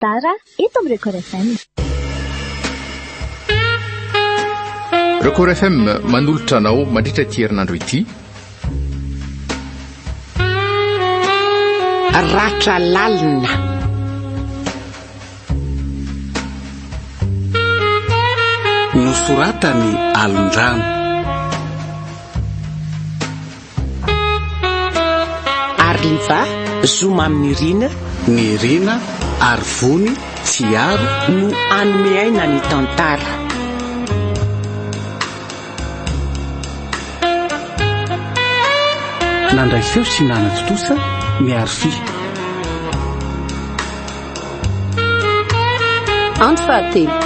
Tantara eto amin'ny Record FM. Record FM manolotra anao mandritra ity herinandro ity. Ratra lalina. Nosoratany alondrano. Arliva, Zoma Aminirina, Nirina, Arivony, Tsiaro, no hanome aina ny tantara. Nandray feo sy nanatontosa ny Arfi. Andro fahatelo.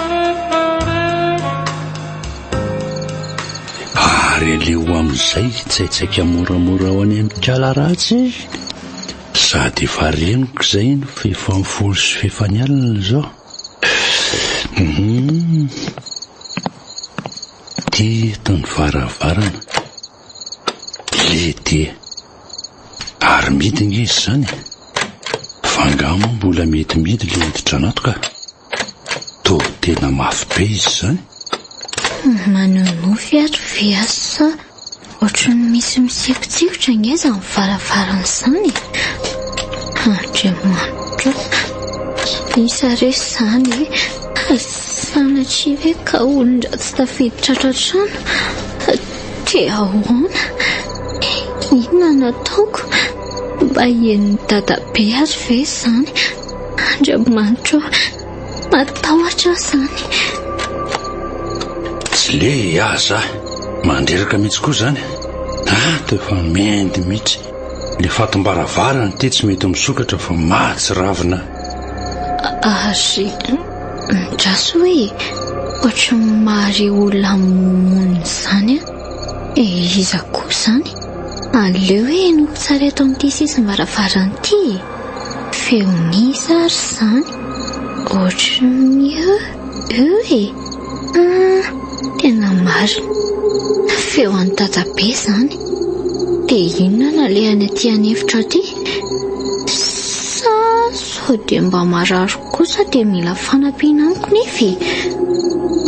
Ary aleo amin'izay hitsaitsaika moramora ho any amin'ikala ratsy e! Sady efa reniko izay ny fefan'ny folo sy fefany alina izao. Hum. Ty eto ny varavarana. Lety e! Ary mihidy ange izy izany e! Fa angaha moa mbola mety mihidy ilay hiditra anaty ka? Toa tena mafy be izy izany. Manonofy ary ve aho sa ohatran'ny misy misikotsikotra ange izany varavarana izany e? Andriamanitra o! Iza re izany e? Sanatria ve ka olon-dratsy tafiditra ato an-trano? Dia ahoana? Inona no ataoko? Mba henon'i dadabe ary ve izany? Andriamanitra o, matahotra aho izany. Tsy le aza mandreraka mihitsy koa izany. Ato efa mendy mihitsy. Le fatim-baravarana ity tsy mety misokatra fa mahatsiravina. Ary ndraso hoe ohatran'ny mahare olona monina izany an. E iza koa izany? Aleo hoe henoiko tsara eto amin'ity sisim-baravarana ity e. Feon'iza ary izany? Ohatran'ny eo eo e! Ah, tena marina. Feo an'i Dadabe izany. Dia inona no alehany aty an'efitra aty? Sa sao dia mba marary kosa dia mila fanampiana amiko nefa e?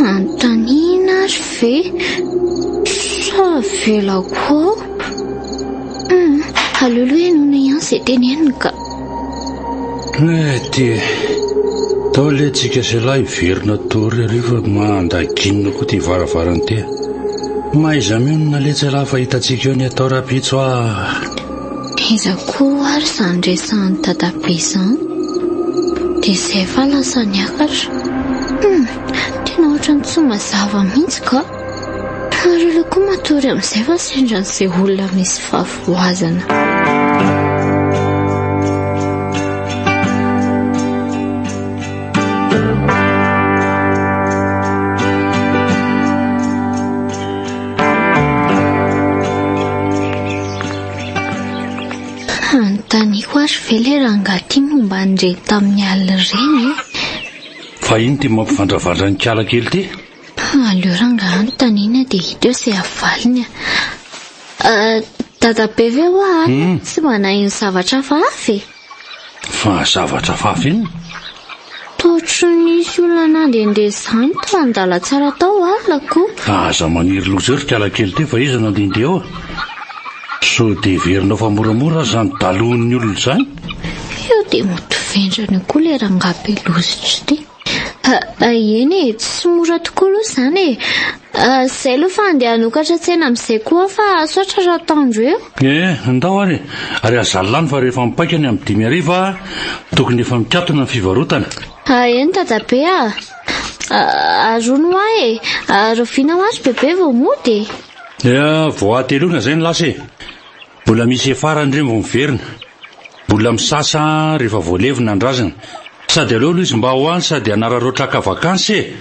Anontaniana ary ve? Sa avelako ao? Hum, aleo aloha henoina ihany izay teneniny ka. Eh, dia tao le tsika sy lahy hiverina tory hariva mandaginina koa ty varavarana ty. Mahaiza mionona letsy lahy fa hitantsika eo ny atao rahampitso ah. Iza koa ary izany resahan'i dadabe izany? Dia izay fa lasa niakatra. Hum, tena ohatran'ny tsy mazava mihitsy ka. Ary aleo koa matory amin'izay fa sendra an'izay olona misy fahavoazana. Anontaniako ary ve ilay rangahy ity momba an'ireny tamin'ny alina ireny e? Fa ino ity mampivandravandra ny kala kely ity? Aleo rangaha anontaniana dia hita eo izay havaliny a. Dadabe ve hoa hmm. tsy mba naheno zavatra hafahafa e? Fa zavatra hafahafa inona? Toa tsy nisy olona nandehandeha izany tao an-dalantsara tao alina ko. Aza maniry loza eo ry kala kely ity fa iza nandehandeha ao? Sao dia heverinao fa moramora aza izany daloan'ny olona izany? Io dia mody vendrana io koa ilay rangahy be lozitra ity. Eny e, tsy mora tokoa aloha izany e. Izay aloha fa andeha hanokatra tsena amin'izay koa aho fa saotra raha atoandro eo. Eh, ndao ary e. Ary aza lany fa rehefa mipaika ny amin'ny 5 hariva, tokony efa mikatona ny fivarotana. Eny dadabe a. Ary hono hoa e, rahoviana hoa ry bebe vao mody e? Eh, vao hateloana izay ny lasa e. Mbola misy efarany ireny vao miverina. Mbola misasa rehefa voalevina ny razana. Sady aleo aloha izy mba ho any sady hanararaotra haka vakansy e!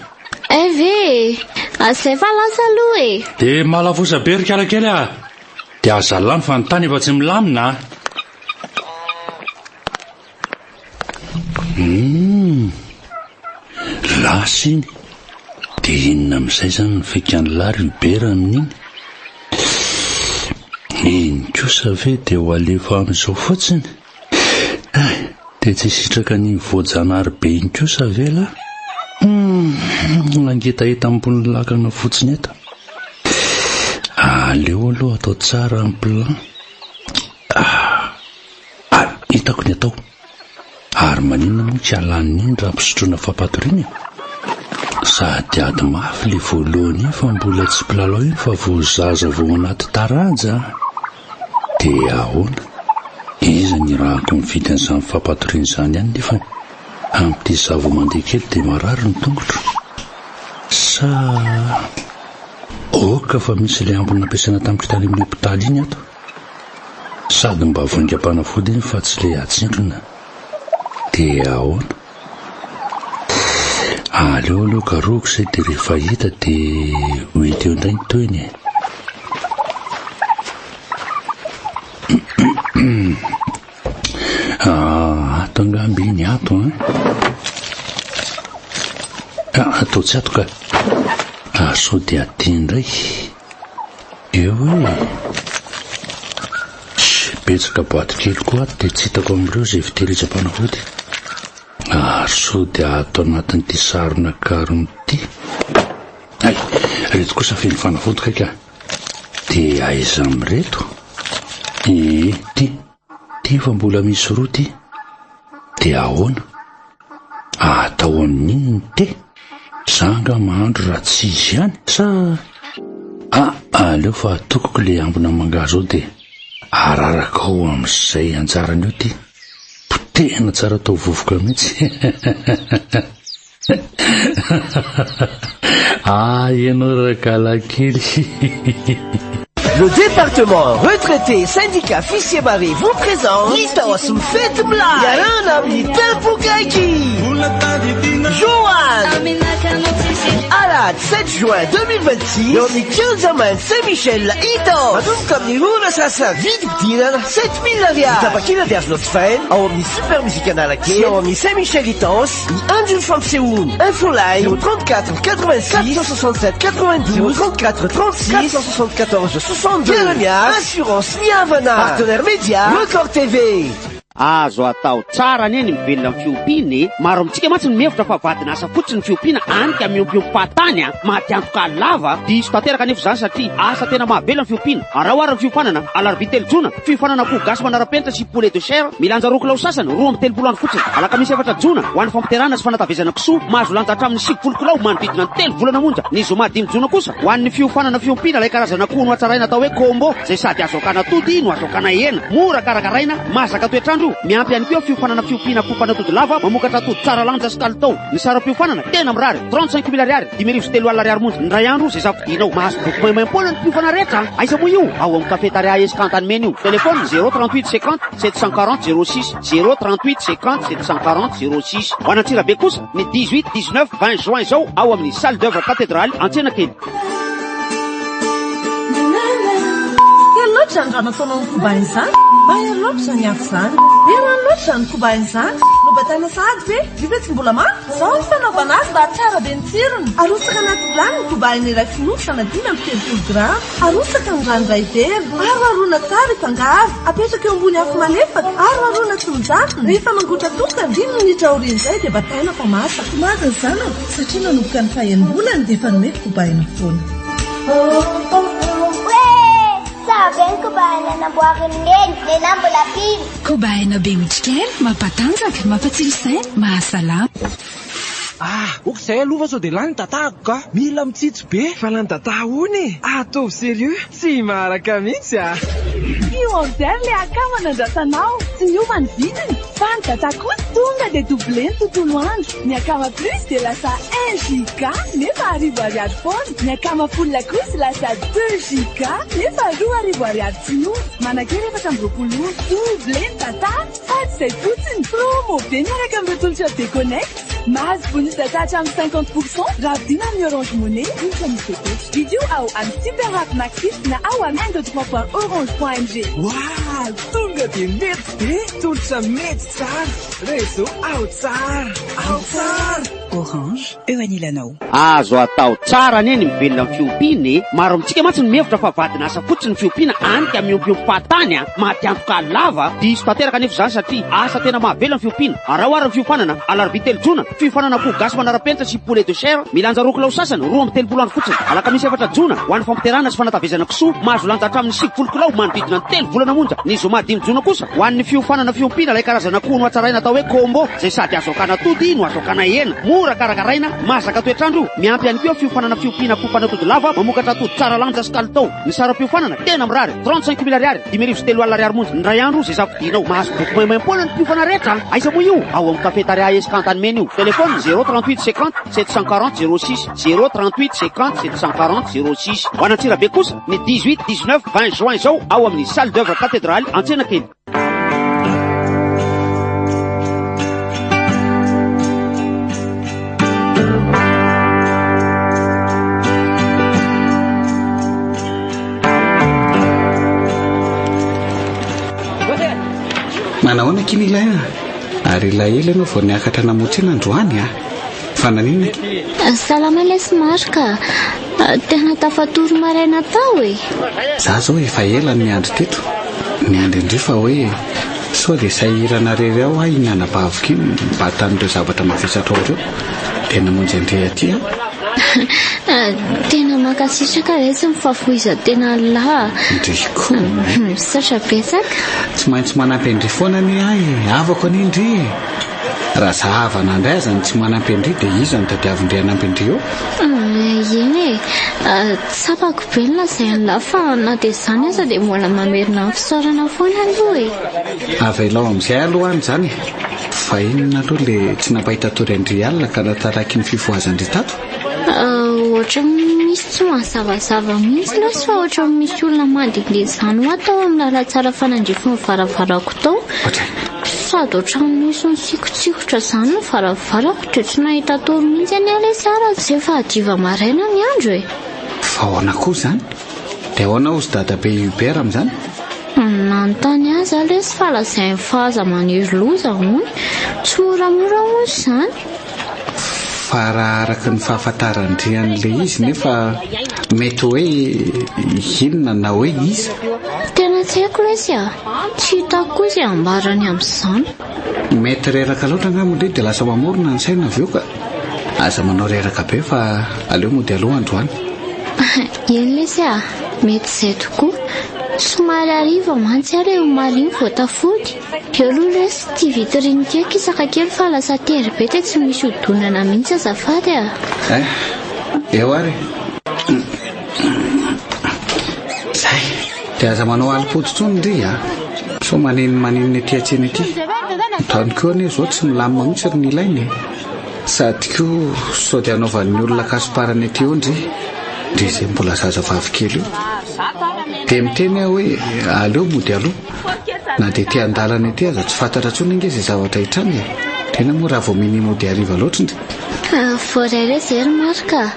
Hay ve e! Izay fa lasa aloha e! Dia mahalafosa be ry kalakely a! Dia aza lany fa ny tany efa tsy milamina a! Humm! Lasa iny! Dia inona amin'izay izany ny fikan'lah ry Hubert amin'iny? Iny kosa ve dia ho alefa amin'izao fotsiny? Hay! Dia tsy hisitraka an'iny voajanahary be iny kosa ve lah? Hum, hangetaheta ambony lakana fotsiny eto. Aleo aloha atao tsara ny plan. Ah, ah, hitako ny atao. Ary maninona moa tsy alan'iny raha ampisotroina fampatoriana e? Sady ady mafy le voalohany iny fa mbola tsy mpilalao iny fa vao zaza vao anaty taranja a! Dia ahoana? Iza ny irahako mividy an'izany fampatoriana izany ihany nefa amin'ity izaho vao mandeha kely dia marary ny tongotro? Sa ok fa misy ilay ambiny nampiasaina tamiko tany amin'ny hopitaly iny ato? Sady mba vaingam-panafody iny fa tsy le atsindrona. Dia ahoana? Aleo aloha karohiko izay dia rehefa hita dia ho hita eo indray ny tohiny e. Ah, ato angamba iny ato an. Ah, atao tsy ato ka. Ah, sao dia aty indray. Eo e! Tch, betsaka boaty kely koa ato dia tsy hitako amin'ireo izay fitehirizam-panafody. Ary sao dia ato anatin'ity sarona karona ity? Hay, ireto kosa feno fanafody kay ka. Dia aiza amin'ireto? Ee, ity. Ty fa mbola misy roa ty. Dia ahoana? Atao amin'inona ity? Za angaha mahandro raha tsy izy ihany sa? Ah, aleo fa atokoko le ambina mangahazo ao dia araraka ao amin'izay anjarany eo ty. Potehina tsara atao vovoka mihitsy. Ah, ianao rakalakely. Le département retraité syndicat Fichier-Barré vous présente Litos Mfety Milay iarahana amin'ny Tempokaiky Joan Alahady 7 juin 2026 eo amin'ny Kianja Mainty Saint Michel Itaosy manomboka amin'ny roa ora sasany vidim-pidirana 7000 ariary ny tapakila dia azonao jifaina ao amin'ny Super Music Analakely sy ao amin'ny Saint Michel Itaosy Ny andron'ny fampisehoana. Infoline 034 86 467 92 034 36 474 62 Mpiara-miasa Assurance Mihavana Partenaire Média Record TV. Azo atao tsara anie ny mivelona amin'ny fiompiana e! Maro amintsika mantsy no mihevitra fa vadin'asa fotsiny ny fiompiana any ka miompiompy fahatany a! Maty antoka lava! Diso tanteraka anefa izany satria asa tena mahavelona ny fiompiana. Araho ary ny fiofanana, alarobia 3 jona, Fiofanana akoho gasy manara-penitra sy poulet de chair, milanja 2 kilao sasany, 32 andro fotsiny. Alakamisy 4 jona, ho an'ny fampiterahana sy fanatavezana kisoa, mahazo lanja hatramin'ny 90 kilao, manodidina ny telo volana monja. Ny zoma 5 jona kosa, ho an'ny fiofanana fiompiana ilay karazana akoho nohatsaraina atao hoe combo, izay sady azo akana atody no azo akana hena. Mora karakaraina, mahazaka toetr'andro io. Miampy ihany koa fiofanana fiompiana akoho mpanatody lava, mamokatra atody tsara lanja sy kalitao. Ny saram-piofanana, tena mirary, 35 mille ariary, 3500 ariary monja, ny iray andro izay safidianao. Mahazo boky maimaimpoana ny mpiofana rehetra an! Aiza moa io? Ao amin'ny Cafetaria Esca Antanimena io. Téléphone, 0 38 50 740 06, 0 38 50 740 06. Ho an'Antsirabe kosa, ny 18, 19, 20 juin izao, ao amin'ny Salle d'oeuvre Cathédrale Antsenakely. Kely loatra izany rano ataonao amin'ny koba izany. Mahery loatra izany afo izany. Be rano loatra izany koba izany. Nobatana sahady ve? Io ve tsy mbola manta? Izao ny fanaovana azy mba hahatsara be ny tsirony. Arotsaka anaty vilany ny koba iray fonosana 35 grama. Arotsaka ny rano iray vera. Aroharoana tsara hifangaro. Apetraka eo ambony afo malefaka. Aroharoana tsy mijanona. Rehefa mangotra tokana, dimy minitra aorian'izay dia bataina fa masaka. Tomady ny zanako satria nanomboka ny fahenim-bolany dia efa nomeko kobaina foana. Tsara be ny kobaina namboarin'i Neny, nenaha mbola mpino. Kobaina be otrikaina, mampatanjaka, mampatsilo saina, mahasalama. Ah, ok izay aloha fa sao dia lany datako ka. Mila mitsitsy be. Fa lany data ahoana e? Ataovy sérieux, tsy maharaka mihitsy ah. Io order le akama nandrasanao, tsy miova ny vidiny fa ny data kosa tonga dia doublé ny tontolo andro. Ny akama plus dia lasa 1 giga nefa arivo ariary foana. Ny akama full kosa lasa 2 giga nefa 2000 ariary tsy miova. Manan-kery 24 ora. Doublé ny data sady izay fotsiny. Promo be miaraka amin'ireo tolotra Bconnect. Mahazo bonus data hatramin'ny 50% raha vidiana amin'ny Orange Money tolotra misy fepetra. Vidio ao amin'ny Super App Maxit na ao amin'ny 123.orange.mg. Waouh! Tonga dia mety be! Tolotra mety tsara! Réseau ao tsara! Ao tsara! Orange, eo anilanao. Azo atao tsara anie ny mivelona amin'ny fiompiana e! Maro amintsika mantsy no mihevitra fa vadin'asa fotsiny ny fiompiana any ka miompiompy fahatany a! Maty antoka lava! Diso tanteraka anefa izany satria asa tena mahavelona ny fiompiana. Araho ary ny fiofanana, alarobia 3 jona, fiofanana akoho gasy manara-penitra sy poulet de chair, milanja 2 kilao sasany, 32 andro fotsiny. Alakamisy 4 jona, ho an'ny fampiterahana sy fanatavezana kisoa, mahazo lanja hatramin'ny 90 kilao, manodidina ny telo volana monja. Ny zoma 5 jona kosa, ho an'ny fiofanana fiompiana ilay karazana akoho nohatsaraina atao hoe combo, izay sady azo akana atody no azo akana hena. Mora karakaraina, mahazaka toetr'andro io. Miampy ihany koa fiofanana fiompiana akoho mpanatody lava, mamokatra atody tsara lanja sy kalitao. Ny saram-piofanana, tena mirary, 35 000 ariary, 35 500 ariary monja, ny iray andro izay safidinao. Mahazo boky maimaimpoana ny mpiofana rehetra an! Aiza moa io? Ao amin'ny Cafetaria Esca Antanimena io. Téléphone, 0 38 50 740 06, 0 38 50 740 06. Ho an'Antsirabe kosa, ny 18, 19, 20 juin izao, ao amin'ny Salle d'oeuvre Cathédrale Antsenakely. Manahoana akia Milay a? Ary ilay ela ianao vao niakatra namotsina androany a? Fa naninona akia? Salama lesy Marc a! Tena tafatory maraina tao e! Za zao efa ela no niandry teto, niandry indry fa hoe sao dia sahirana rery ao aho iny anabaviko iny mibata an'ireo zavatra mavesatra ao ireo dia namonjy an-dry aty aho. Tena mankasitraka lesy ny fahafoizan-tena lah. Ndry koa. Misaotra betsaka. Tsy maintsy manampy an-dry foana anie aho e, havako anie ndry e. Raha za havana indray aza no tsy manampy an-dry dia iza no tadiavin-dry hanampy an-dry eo? Eny e, tsapako be ny lazain'lah fa na dia izany aza dia mbola mamerina ny fisaorana foana aloha e. Avelao amin'izay aloha any izany e. Fa inona aloha le tsy nampahita tory an-dry alina ka nataraiky ny fifohazan-dry tato? Ohatran'ny misy tsy mazavazava mihitsy lesy fa ohatran'ny misy olona mandehandeha izany hoa tao amin'ny lalantsara fanandrify ny varavarako tao. Sady ohatran'ny nisy nisikotsikotra izany ny varavarako dia tsy nahita tory mihitsy anie lesy aho raha tsy efa hadiva maraina ny andro e. Fa ahoana koa izany? Dia ahoana hozy dadabe Hubert amin'izany? Nanontany azy aho lesy fa lazainy fa aza maniry loza hono. Tsy moramora hono izany. Fa raha araka ny fahafantaran-dry an'ilay izy nefa mety hoe inona na hoe iza? Tena tsy haiko lesy a! Tsy hitako koa izay ambarany amin'izany. Mety reraka loatra angamba ndry dia lasa mamorona ny saina avy eo ka. Aza manao reraka be fa aleo mody aloha androany. Eny lesy a! Mety izay tokoa. Somary hariva mantsy aho ilay omaly iny vao tafody. Eo aloha lesy ity vitrine ity akisaka kely fa lasa tery be dia tsy misy hodonana mihitsy azafady a. Eh, eo ary. Zay, dia aza manao alim-pody intsony ndry a. Sao maneno maninona ety an-tsena ety. Tany koa anie izao tsy milamina mihitsy ry Nilaina e. Sady koa sao dia hanaovan'ny olona kasomparana ety eo ndry. Ndry izay mbola zazavavy kely io. Dia miteny aho hoe aleo mody aloha. Na dia ety an-dalana ety aza tsy fantatra intsony ange izay zavatra hitranga e! Tena moa raha vao minia mody hariva loatra ndry. Voaray re izay ry Marc a!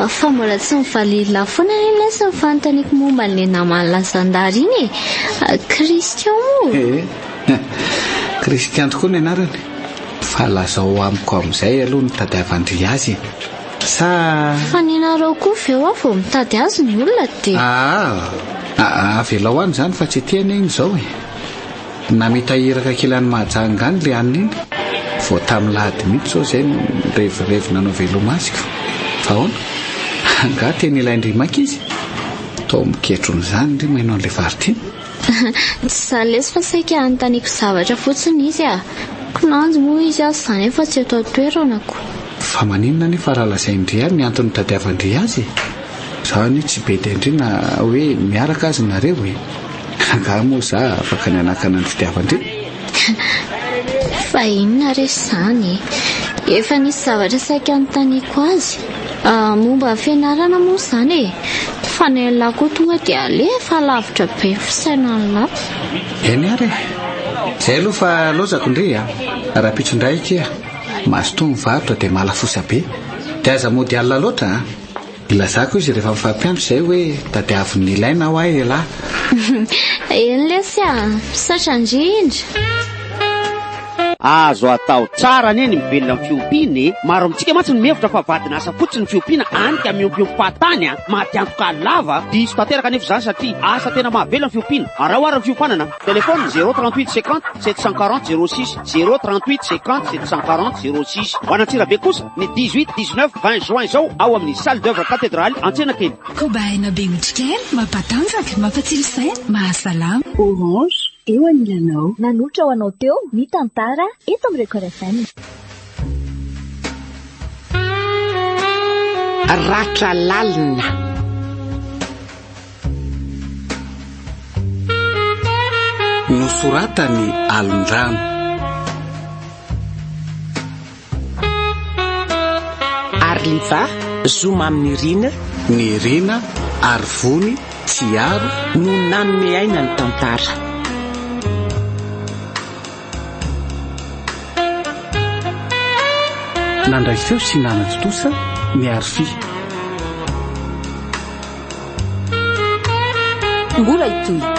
Fa mbola tsy nivalian'lah foana anie lesy ny fanontaniako momba an'ilay naman'lah zandary iny e! Christian moa? Ee, Christian tokoa ny anarany. Fa lazao amiko amin'izay aloha ny tadiavan-dry azy e! Sa. Fa nenareo koa ve hoa vao mitady azy ny olona dia. Aa, avelao any izany fa tsy ety anie iny izao e. Namita iraka kely any Mahajanga any le anona iny. Vao tamin'ny lahady mihitsy izao izay no nirevirevy nanao veloma azy ko. Fa ahoana? Angaha tena ilain-dry maika izy? Toa miketrona izany ndry maheno an'ilay vary tiana. Tsy izany lesy fa saika hanontaniako zavatra fotsiny izy ah. Kinanjo moa izy aza izany efa tsy eto an-toerana ko. Fa maninona anefa raha lazain-dry ahy ny antony nitadiavan-dry azy e? Za anie tsy bedy an-dry na hoe miaraka aza nareo e! Angaha moa za afaka ny hanakana ny fitiavan-dry? Fa inona re izany e? Efa nisy zavatra saika hanontaniako azy. Momba ny fianarana moa izany e! Fa ny an'lah koa tonga dia alefa lavitra be ny fisainan'lah. Eny ary e! Izay aloha fa lozako ndry a! Rahampitso indray akia! Mazotoa mivarotra dia malafosa be. Dia aza mody alina loatra a! Ilazako izy rehefa mifampiantso izay hoe tadiavin'ny ilaina aho ahy elah. Eny lesy a! Misaotra indrindra. Azo atao tsara anie ny mivelona amin'ny fiompiana e! Maro amintsika mantsy no mihevitra fa vadin'asa fotsiny ny fiompiana any ka miompiompy fahatany a! Maty antoka lava! Diso tanteraka anefa izany satria asa tena mahavelona ny fiompiana. Araho ary ny fiofanana. Téléphone 0 38 50 740 06 0 38 50 740 06. Ho an'Antsirabe kosa, ny 18, 19, 20 juin izao ao amin'ny Salle d'oeuvre Cathédrale Antsenakely. Koba aina be otrikaina, mampatanjaka, mampatsilo saina, mahasalama. Orange, eo anilanao. Nanolotra ho anao teo ny tantara eto amin'ny Record FM. Ratra lalina. Nosoratan'i Alondrano. Arliva, Zoma amin'i Rina. Nirina, Arivony, Tsiaro. No nanome aina ny tantara. Nandray feo sy nanatontosa ny Arfi. Mbola hitohy.